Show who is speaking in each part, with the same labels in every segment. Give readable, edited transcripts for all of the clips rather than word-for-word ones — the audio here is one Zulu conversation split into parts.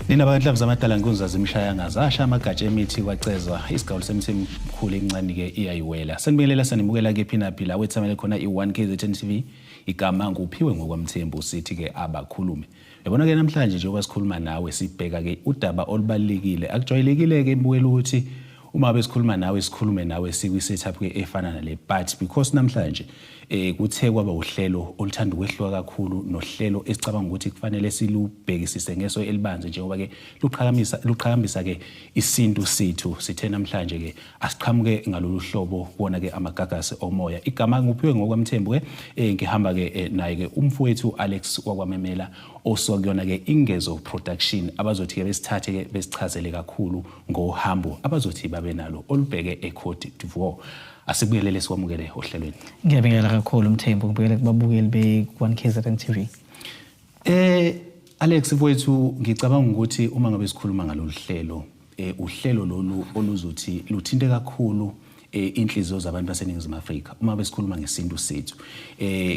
Speaker 1: Nina banhlamvu zamadala nkunzi zimshaya ngazasha amagatsha emithi kwacezwa isigawulo semithi emikhulu emincane-ke iyayiwela. Senibingelela sanimukela kephi naphi la wethamele khona i-1 KZN TV. Igama nguphiwe ngokwamthembu sithi-ke abakhulume. Yabona-ke namhlanje njengoba sikhuluma nawe sibheka-ke udaba olubalulekile. Akujwayelekile-ke mbukela ukuthi uma besikhuluma nawe sikhulume nawe sikwi-setup-ke efana nale, but because namhlanje kuthe kwaba uhlelo oluthanda ukwehluka kakhulu nohlelo esicabanga ukuthi kufanele silubhekisise ngeso elibanzi njengoba-ke luqhakambisa-ke isintu sethu. Sithe namhlanje-ke asiqhamuke ngalolu hlobo kuwona-ke amagagasi omoya. Igama nguphiwe ngokwamthembu-ke, ngihamba-ke naye-ke umfowethu Alex wakwamemela osuka kuyona-ke Ingezo Production, abazothi-ke besithathe-ke besichazele kakhulu ngohambo abazothi babe nalo olubheke eCote d'Ivoire. Asibuyelele sikwamukele ohlelweni.
Speaker 2: Ngiyabingelela kakhulu Mthembu, ngibukele kubabukeli be-1 KZN TV.
Speaker 1: Alex mfowethu, ngicabanga ukuthi uma ngabe sikhuluma ngalolu hlelo, uhlelo lolu oluzothi luthinte kakhulu inhliziyo zabantu baseNingizimu Afrika uma besikhuluma ngesintu sethu,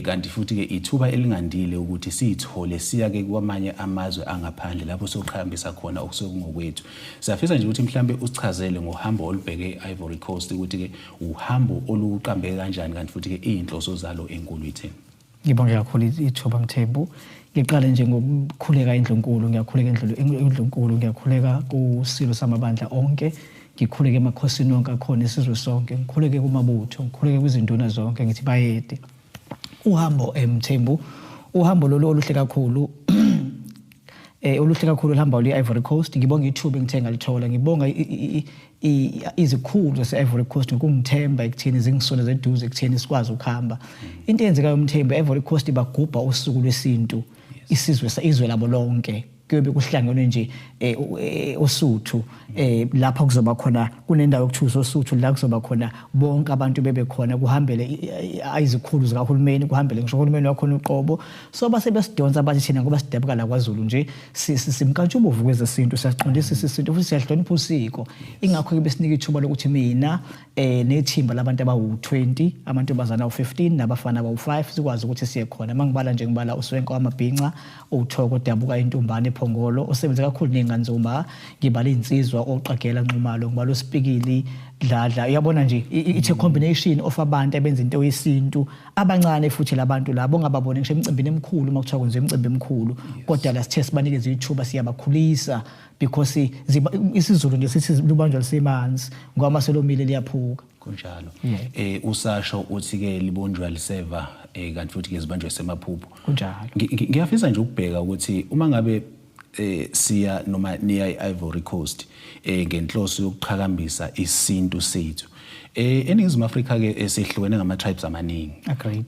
Speaker 1: kanti futhi ke ithuba elingandile ukuthi siyithole siya ke kwamanye amazwe angaphandle lapho soqhakambisa khona okusuke kungokwethu. Siyafisa nje ukuthi mhlambe usichazele ngohambo olubheke e-Ivory Coast ukuthi ke uhambo oluqambeke kanjani, kanti futhi ke iy'nhloso zalo enkulu ithini.
Speaker 2: Ngibonge kakhulu ithuba Mthembu. Ngiqale nje ngokukhuleka indlunkulu, ngiyakhuleka indlunkulu, ngiyakhuleka kusilo samabandla onke, ngikhuleke emakhosini onke akhona isizwe sonke, ngikhuleke kumabutho, ngikhuleke kwizinduna zonke, ngithi bayede. Uhambo Mthembu, uhambo lolu oluhle kakhulu oluhle kakhulu olihamba lwe-Ivory Coast. Ngibonga ithuba engithe ngalithola, ngibonga izikhulu zase-Ivory Coast ngokungithemba ekutheni zingisondeze eduze ekutheni sikwazi ukuhamba. Into eyenzekayo Mthembu, i-Ivory Coast bagubha usuku lwesintu, isizwe izwe labo lonke. Kuyobe kuhlangenwe nje oSuthu, lapha kuzoba khona kunendawo ekuthiwa uSuthu, la kuzoba khona bonke abantu bebe khona, kuhambele izikhulu zikahulumeni, kuhambele ngisho uhulumeni wakhona uqobo. So base besidonsa bathi thina ngoba sidabuka la kwaZulu nje simkantshubovu kwezesintu, siyasiqondisisa isintu futhi siyahlonipha usiko. Ingakho-ke besinika ithuba lokuthi mina nethimba labantu abawu-20, amantombazane awu-15 nabafana abawu-5 sikwazi ukuthi siye khona. Uma ngibala nje ngibala uSwenko wamabhinca, uThoko odabuka eNtumbane ePhongolo, osebenze kakhulu ney'ngane zoma, ngibala iy'nsizwa oQagela Nxumalo, ngibala uSipikili Dladla. Uyabona nje it's a combination of abantu abenza into yesintu abancane, futhi labantu labo ongababoni ngisho emicimbini emikhulu uma kuthiwa kwenziwa imicimbi emikhulu, kodwa la sithe sibanikeze ithuba siyabakhulisa because isiZulu nje sithi lubanjwa lisemanzi ngoba uma selomile liyaphuka.
Speaker 1: Kunjalo. Usasho uthi ke libonjwa liseva, kanti futhi ke zibanjwe semaphupho.
Speaker 2: Kunjalo.
Speaker 1: Ngiyafisa nje ukubheka ukuthi uma ngabe siya noma niya e-Ivory Coast ngenhloso yokuqhakambisa isintu sethu. ENingizimu Afrika ke sehlukene ngama tribes amaningi.
Speaker 2: Agreed.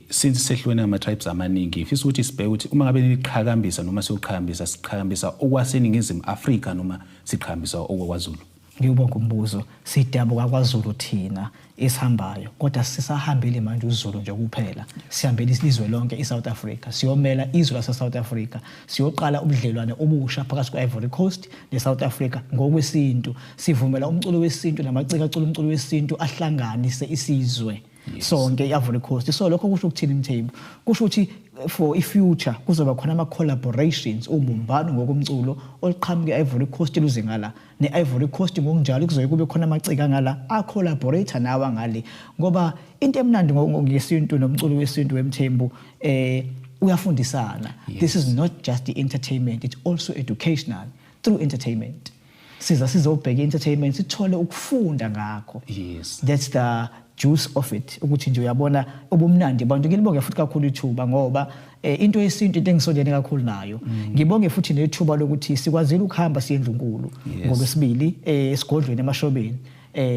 Speaker 1: Since sehlukene ngama tribes amaningi, ngifisa ukuthi sibheke ukuthi uma ngabe niqhakambisa noma siyoqhakambisa, siqhakambisa okwaseNingizimu Afrika noma siqhakambisa okwaKwaZulu.
Speaker 2: Ngiwubonga umbuzo. Sidabuka kwaZulu thina esihambayo, kodwa sisahambile manje uZulu nje kuphela. Sihambele isizwe lonke iSouth Africa. Siyomela izwe lase-South Africa. Siyoqala ubudlelwane obusha phakathi kwe-Ivory Coast ne-South Africa ngokwesintu. Sivumela umculo wesintu namaciko acula umculo wesintu ahlanganise isizwe sonke i-Ivory Coast. So lokho kusho ukuthini Mthembu? Kusho ukuthi for i-future kuzoba khona ama-collaborations, ubumbano ngokomculo oluqhamuka e-Ivory Coast luze ngala, ne-Ivory Coast ngokunjalo kuzoye kube khona amaciko angala a-collaborate nawa ngale, ngoba into emnandi ngesintu nomculo wesintu wemthembu uyafundisana. This is not just the entertainment, it's also educational through entertainment. Siza sizobheka i-entertainment sithole ukufunda ngakho. That's the juice of it, ukuthi nje uyabona ubumnandi abantu. Ngilibonge futhi kakhulu ithuba ngoba into yesintu into engisondene kakhulu nayo. Ngibonge futhi nethuba lokuthi sikwazile ukuhamba siye endlunkulu ngolwesibili esigodlweni emashobeni,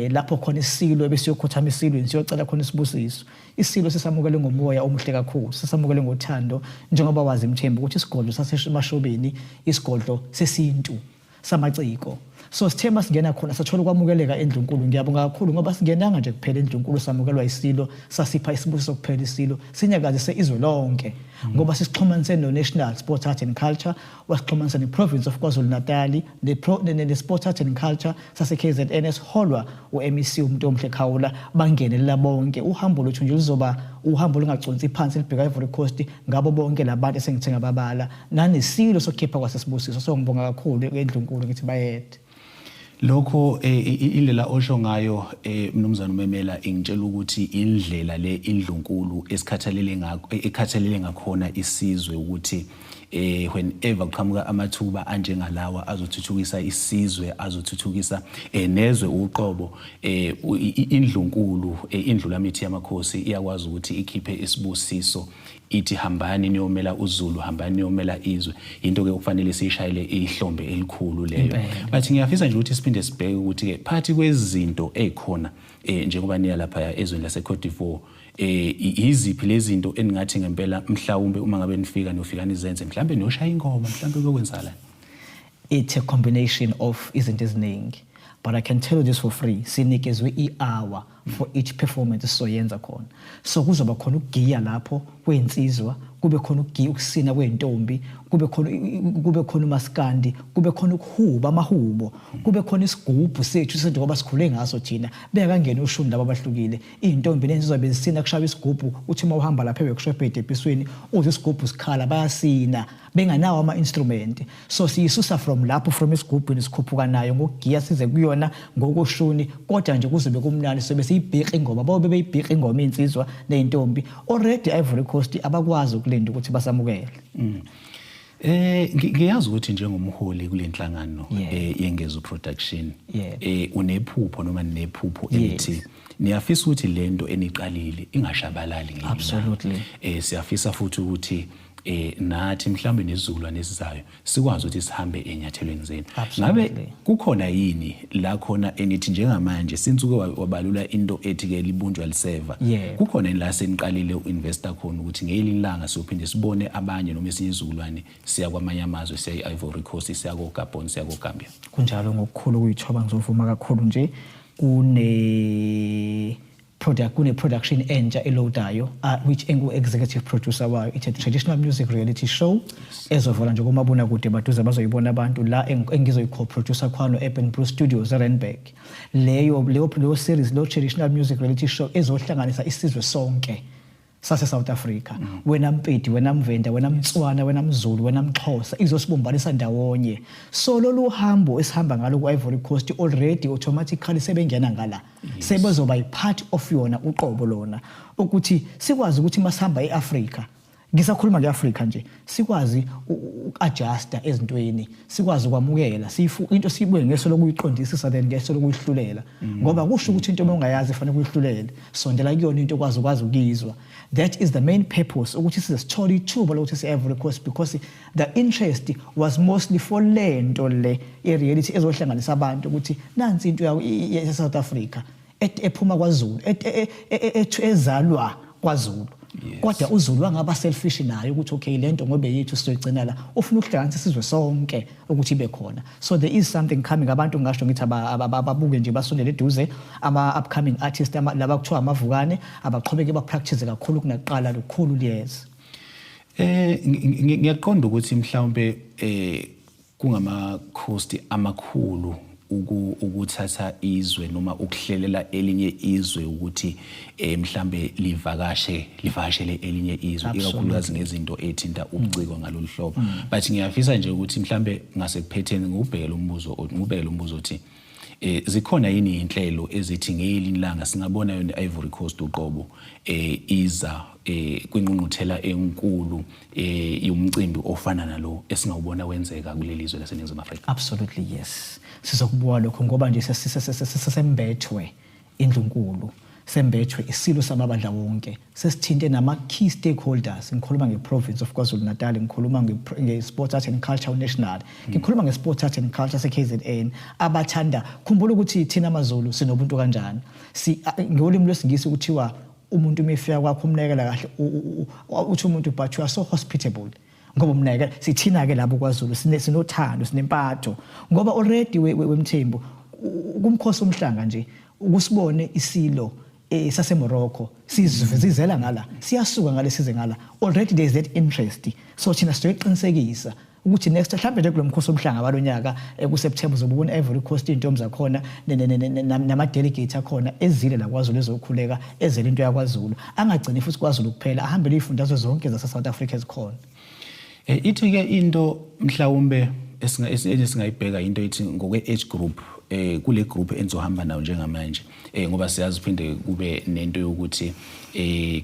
Speaker 2: lapho khona isilo ebesiyokhothama isilweni siyocela khona isibusiso. Isilo sisamukele ngomoya omuhle kakhulu, sisamukele ngothando, njengoba wazi Mthembu ukuthi isigodlo sasemashobeni isigodlo sesintu samaciko. So sithe masingena khona sathola ukwamukeleka endlunkulu. Ngiyabonga kakhulu ngoba singenanga nje kuphela endlunkulu samukelwa isilo, sasipha isibusiso kuphela isilo, sinyakazise izwe lonke ngoba sisixhumanise no-National Sport Art and Culture, wasixhumanisa ne-Province of KwaZulu-Natal, ne-Sport Art and Culture sase-KZN esiholwa u-MEC uMntomhle Khawula. Bangenelela bonke. Uhambo lwethu nje luzoba uhambo olungaconsi phansi libheka Ivory Coast ngabo bonke labantu esengithe ngababala, nanesilo sokukhipha kwasesibusiso. So ngibonga kakhulu endlunkulu, ngithi bayede.
Speaker 1: Lokho indlela osho ngayo, mnumzane uMemela, ingitshela ukuthi indlela le indlunkulu esikhathalele ngakho, ekhathalele ngakhona isizwe, ukuthi whenever kuqhamuka amathuba anjengalawa azothuthukisa isizwe, azothuthukisa nezwe uqobo, indlunkulu, indlulamithi yamakhosi iyakwazi ukuthi ikhiphe isibusiso, ithi hambani niyomela uZulu, hambani niyomela izwe. Into ke okufanele siyishayele ihlombe elikhulu leyo. But ngiyafisa nje ukuthi siphinde sibheke ukuthi ke phakathi kwezinto ezikhona, njengoba niya lapha ezweni lase Cote d'Ivoire, iziphi lezi zinto eningathi ngempela mhlawumbe uma ngabe nifika niyofika nizenze, mhlawumbe niyoshaya ingoma, mhlawumbe kuyokwenzakala?
Speaker 2: It's a combination of izinto eziningi, but I can tell you this for free: sinikezwe i-hour for each performance esizoyenza khona. So kuzoba khona ukugiya lapho kwensizwa, kube khona ukugiya, ukusina kwentombi, kube khona umaskandi, kube khona ukuhuba amahubo, kube khona isigubhu sethu sethu ngoba sikhule ngaso thina bengakangeni ushuni laba abahlukile. Iy'ntombi nensizwa bezisina, kushaywa isigubhu. Uthi uma uhamba lapha e-workshop edebhisweni uze isigubhu sikhala, bayasina benganawo ama-instrument. So siyisusa from lapho, from esigubhini, sikhuphuka nayo ngokugiya size kuyona ngokoshuni. Kodwa nje kuzobe kumnandi, sobe siyibhiqa ingoma, bobe beyibhiqa ingoma iy'nsizwa ney'ntombi. Already Ivory Coast abakwazi ukulinda ukuthi basamukele.
Speaker 1: Ngiyazi ukuthi njengomholi kule nhlangano yeNgezo Production, unephupho noma nephupho elithi niyafisa ukuthi lento eniqalile ingashabalali ngelinye ilanga.
Speaker 2: Absolutely.
Speaker 1: Siyafisa futhi ukuthi nathi mhlawumbe nesizukulwane esizayo sikwazi ukuthi sihambe enyathelweni zenu. Ngabe kukhona yini la khona enithi njengamanje, since uke wabalula into ethi ke libunjwa liseva, kukhona yini la seniqalile u-investa khona ukuthi ngelinye ilanga siyophinde sibone abanye noma esinye isizukulwane siya kwamanye amazwe, siya i-Ivory Coast, siya ko-Gabon, siya ko-Gambia?
Speaker 2: Kunjalo, ngokukhulu ukuyithoba ngizovuma kakhulu nje, kune production entsha eloadayo, which engu executive producer wayo. It's a traditional music reality show ezovala nje kumabonakude baduze, bazoyibona abantu la engizoyi-co-producer khona Urban Brew Studios eRandburg. Leyo series, lo traditional music reality show ezohlanganisa isizwe sonke sase South Africa, wena Mpedi, wena Mvenda, wena Mtswana, wena Mzulu, wena Mxhosa, izosibumbanisa ndawonye. So lolu hambo esihamba ngalo ku Ivory Coast, already automatically sebengena ngala, sebezoba i-part of yona uqobo lona, ukuthi sikwazi ukuthi masihamba eAfrica, ngisakhuluma ngeAfrica nje, sikwazi uku-adjusta ezintweni, sikwazi ukwamukela sifu into, siyibuke ngeso lokuyiqondisisa then ngeso lokuyihlulela, ngoba kusho ukuthi into uma ungayazi fanele ukuyihlulele. Sondela kuyona into okwazi ukwazi ukuyizwa. That is the main purpose, ukuthi size sithole ithuba lokuthi siye-Ivory Coast, because the interest was mostly for lento le i-reality ezohlanganisa abantu, ukuthi nansi into yase-South Africa ephuma kwaZulu, ezalwa kwaZulu. Kodwa uZulu wangaba selfish naye ukuthi okay, lento ngobe yethu sizoyigcina la, ufuna ukuhlanganisa isizwe sonke ukuthi ibe khona. So there is something coming. Abantu ngisho ngithi ababuke nje, basondele eduze ama upcoming artists, laba kuthiwa amavukane, abaqhubeke ba-practice kakhulu kunakuqala, lukhulu liyeza.
Speaker 1: Ngiyaqonda ukuthi mhlawumbe kungama cost amakhulu ukuthatha izwe noma ukuhlelela elinye izwe ukuthi mhlambe livakashele elinye izwe, ikakhulukazi ngezinto ethinta ubuciko ngalolu hlobo. But ngiyafisa nje ukuthi mhlambe ngasekuphetheni ngubheke lo mbuzo othi zikhona yini inhlelo ezithi ngelinye ilanga singabona yona i-Ivory Coast uqobo iza kwingqungquthela enkulu yomcimbi ofana nalo esingawubona wenzeka kuleli zwe laseNingizimu Afrika?
Speaker 2: Absolutely yes, sizokubuka lokho ngoba nje sesembethwe indlunkulu, sembethwe isilo samabandla wonke, sesithinte nama-key stakeholders. Ngikhuluma nge-Province of KwaZulu Natal, ngikhuluma nge-Sport Art and Culture National, ngikhuluma nge-Sport Art and Culture se-KZN abathanda. Khumbula ukuthi thina amaZulu sinobuntu kanjani. Ngolimi lwesiNgisi kuthiwa umuntu uma efika kwakho umnakekela kahle, uthi umuntu, "But you are so hospitable." Ngoba umnakekela sithina ke lapho kwaZulu sinothando, sinempatho, ngoba already wemthembu kumkhosi omhlanga nje ukusibone isilo saseMorocco sizizela ngala, siyasuka ngale size ngala, already there is that interest. So thina sizoyiqinisekisa ukuthi next, mhlawumbe nje kulo mkhosi omhlanga walonyaka kuSeptember, uzobona Ivory Coast intombi zakhona nama-delegate akhona ezile la kwaZulu ezokhuleka, ezele into yakwaZulu. Angagcini futhi kwaZulu kuphela, ahambele iy'fundazwe zonke zase-South Africa ezikhona.
Speaker 1: Ithi ke into mhlawumbe esingayibheka into ethi ngokwe age group kule group enizohamba nayo njengamanje, ngoba siyazi phinde kube nento yokuthi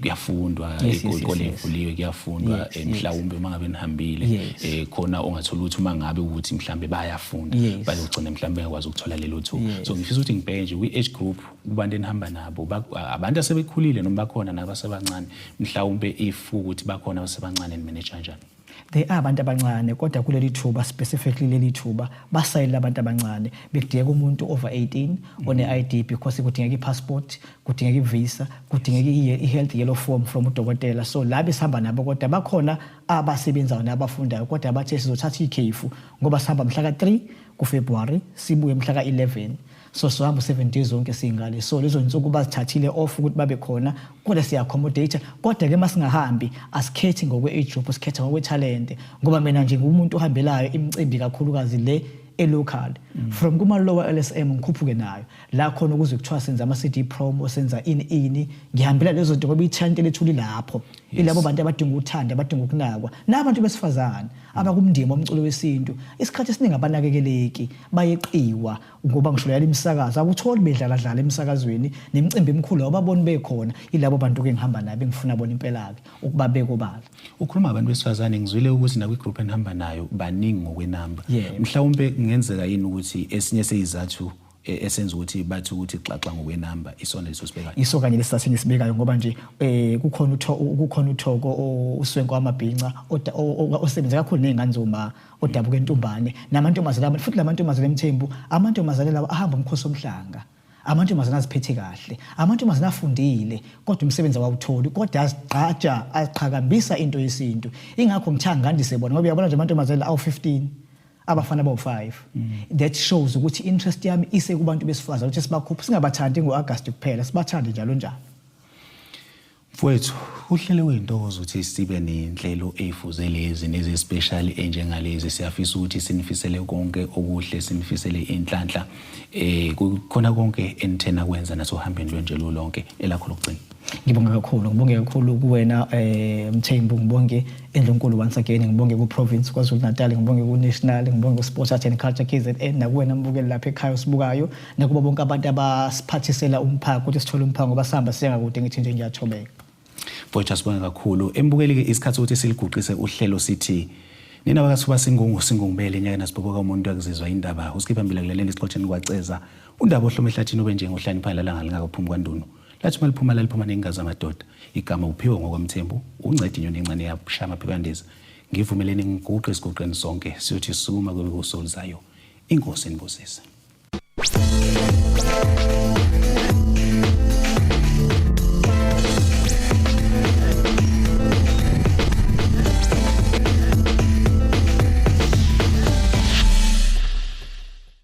Speaker 1: kuyafundwa, izikole ivuliwe, kuyafundwa, mhlawumbe uma ngabe nihambile, khona ongathola ukuthi uma ngabe ukuthi mhlawumbe bayafunda, bazogcina mhlawumbe bengakwazi ukuthola lelo thuba. So ngifisa ukuthi ngibheke nje kwi age group kubantu enihamba nabo, abantu asebekhulile noma bakhona nabasebancane, mhlawumbe if ukuthi bakhona abasebancane, nimanage kanjani?
Speaker 2: They are abantu abancane, kodwa kuleli thuba specifically, leli thuba basayile abantu abancane, bekudingeka umuntu over 18 one-ID, because kudingeka i-passport, kudingeka i-visa, kudingeka i-health yellow form from udokotela. So la besihamba nabo, kodwa bakhona abasebenzayo nabafundayo, kodwa bathe sizothatha ikhefu ngoba sihamba mhla ka-3 kuFebruary, sibuye mhla ka-11, so sizohamba 7 days zonke singale. So lezo nsuku bazithathile off ukuthi babe khona, kodwa siya-accommodate. Kodwa-ke uma singahambi, asikhethi ngokwe-age group, sikhetha ngokwethalente, ngoba mina nje ngumuntu ohambelayo imicimbi, kakhulukazi le e-local, from kuma-lower LSM ngikhuphuke nayo la khona ukuze kuthiwa senza ama-CD promo, senza ini ini, ngihambela lezo zinto ngoba ithalente lethu lilapho. Ilabo bantu abadinga uthando, abadinga ukunakwa, nabantu besifazane abakumndima omculo wesintu, isikhathi esiningi abanakekeleki, bayeqiwa, ngoba ngisho yala imisakazo akutholi bedlala dlala emsakazweni, nemicimbi emikhulu awababoni bekhona. Ilabo bantu ke ngihamba nabo, engifuna bona impela-ke ukuba bekobala.
Speaker 1: Ukhuluma ngabantu besifazane, ngizwile ukuthi nakwi-group enihamba nayo baningi ngokwenamba.
Speaker 2: Yebo.
Speaker 1: Mhlawumbe kungenzeka yini ukuthi esinye seyizathu esenza ukuthi bathi ukuthi xaxa ngokwenamba isona leso sibekayo?
Speaker 2: Iso kanye lesizathu engisibekayo, ngoba nje kukhona uthoko uswenko wamabhinca osebenza kakhulu nezingane zoma, odabuka entumbane namantombazane futhi lamantombazane emthembu, amantombazane lawa ahamba umkhosi omhlanga, amantombazane aziphethe kahle, amantombazane afundile, kodwa umsebenzi awawutholi, kodwa azigqaja, aziqhakambisa into yesintu. Ingakho ngithanga ngandise bona, ngoba uyabona nje amantombazane awu-15, abafana bawu-5. That shows ukuthi interest yami ise kubantu besifazane, ukuthi sibakhuphe, singabathandi ngo-August kuphela, sibathande njalo njalo.
Speaker 1: Mfowethu, uhlele kuyintokozo ukuthi sibe nenhlelo ey'fuze lezi nezi-special enjengalezi. Siyafisa ukuthi sinifisele konke okuhle, sinifisele inhlanhla kukhona konke enithena kwenza nasohambeni lwenje lonke. Elakho lokugcina?
Speaker 2: Ngibonga kakhulu, ngibonge kakhulu kuwena Mthembu, ngibonge eNdlunkulu once again, ngibonge ku province KwaZulu Natal, ngibonge ku national, ngibonge ku Sports Art and Culture KZN, nakuwena mbukeli lapha ekhaya osibukayo, nakuba bonke abantu abasiphathisela umphako ukuthi sithole umphako, ngoba sihamba siya ngakude. Ngithi nje ngiyathobeka.
Speaker 1: Mfowethu, asibonge kakhulu. Embukeli-ke, isikhathi sokuthi siliguqise uhlelo, sithi nina bakathuba singungu singungubele enyakeni asibhoboka umuntu akuzizwa indaba usikhipha mbila kulaleni esixotsheni kwaceza undaba ohloma ehlathini ube njengohlani phala langa lingakaphumi kwandunu, lathi uma liphuma laliphuma nengazi amadoda. Igama uphiwe ngokwamthembu, unceda inyoni encane yashaya amaphiko. Ngivumeleni ngiguqe esiguqeni sonke, siyothi sukuma kube kusoluzayo. Inkosi inibusise.